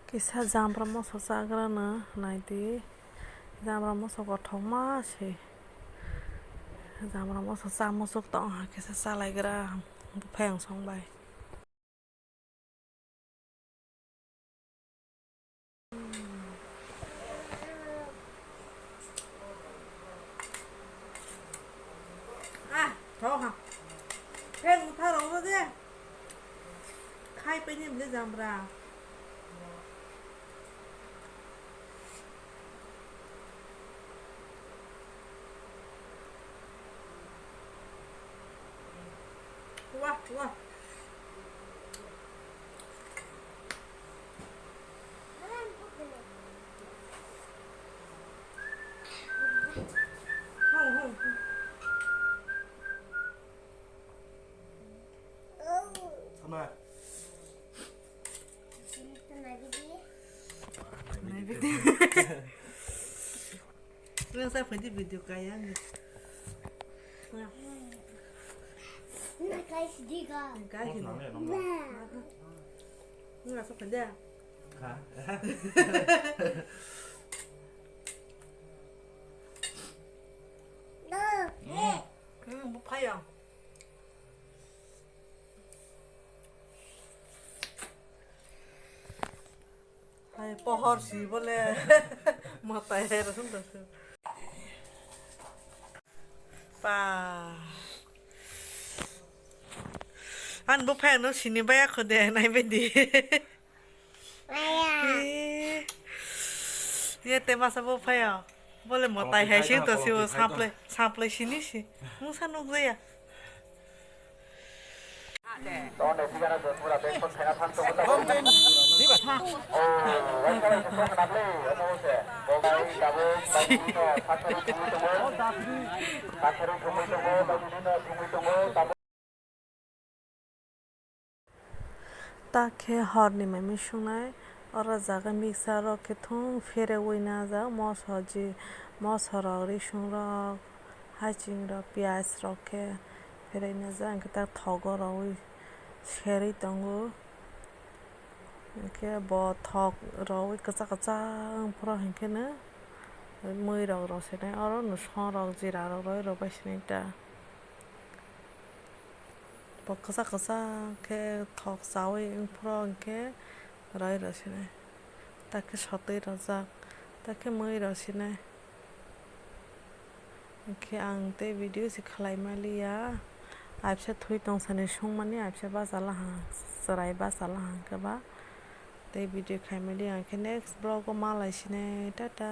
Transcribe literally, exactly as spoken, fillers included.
Kisa jambra moso chagrano naidi, jambra moso kothokma se, jambra moso cha muchuk tong ha kisa chalaigra buphang song bai. Ah, thok ha. Phek mutha rok no je. Khai pe ni bile jambra. Wah, wah. Hong, hong, hong. Sama. Nang sa phaidi video kaya ni. Na kai sidi ka. Kai sidi. Na. Nang sa phaidi. Ha. Hmm, bu phaya. Hai, pohor si bole. Matai hai rasam rasam. Pa. An bu phaya no sini baya khode nai bedi. Maya. Eh. Ye te masa bo phaya. Bole motai hai sing to si o sample, sample sini si. Mungsa nuk jaya. Ta khe horni mai mui sungnai, oro jaga mixer rok khe thung phereui najak, moso ji, moso rok, risung rok, haiching rok, piyaj rok khe pherei najak, hwnkhe ta thogo rowui serwi tongo, hwnkhe bo thok rowui kwchak kwchak wngphuru hwnkhe no mui rok rw sinai, oro no song rok, jira rok rowui rw bai sinai ta. Bo kwchak kwchak khe thok chaui wngphuru hwnkhe roi rw sinai. Ta khe sotwi rwjak, ta khe mui rw sinai. Hwnkhe ang tei video se khlai maliya. Aibsa thwi tong sani sungmani aibsa bachalaha, chwrai bachalaha hwnkhe ba tei video khai maliya. Hwnkhe next vlog o malai sinai. Tata.